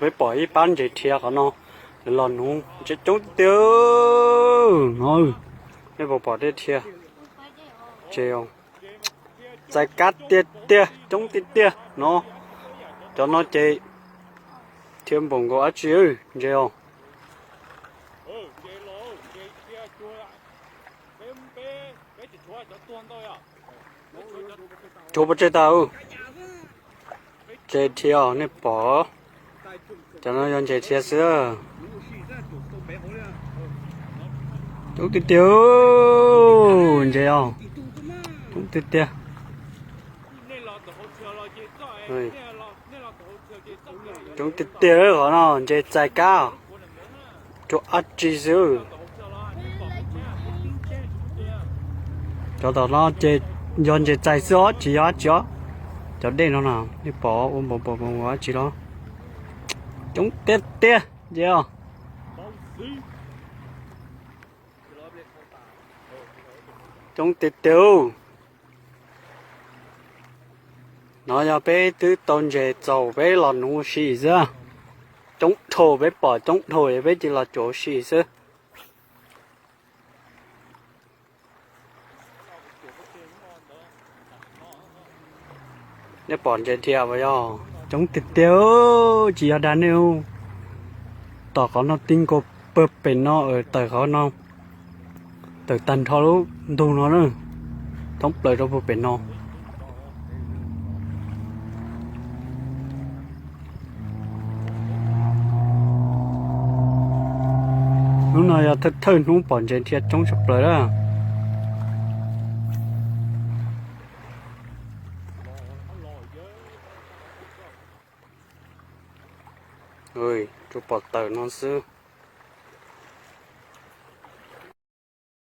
Peb pom ib pab ntses rhiav qhov no, lawv los nuv ntses coob tiag tiag no. Nej puas pom tej rhiav ntses, txais kab tiag tiag, coob tiag tiag no. Cov no ces rhiav npaum nkaus dab tsi ntses os. Tshuav pov tseg tag. Ntses rhiav nej pom, cov no yog ntses rhiav xwb. Coob tiag tiag, ntses os, coob tiag tiag. Coob tiag tiag, qhov no ntses txais kab, rua dab tsi xwb. Cov tom no ces yog ntses txais xwb os, tsis yog dab tsi os. Cov dej no na, nej pom ua npaum npaum npaum dab tsi los. Coob tiag tiag ntses os. Coob tiag tiag. No yog peb twb tau ntses txaus peb los nuv ua si xwb. Coob dhau, peb pom coob dhau es peb cia los cuam ua si xwb. Nej pom ntses rhiav as yog coob tiag tiag, tsis yog dag nej. Tom qhov no ti nkaus puag pem no, tawm qhov no, tawm tag nrho lub ntug no na, thoob plaws rau puag pem no. Hnub no yog thawj thawj hnub pom ntses rhiav coob tshaj plaws lawm. Tsuas pom tawm no xwb.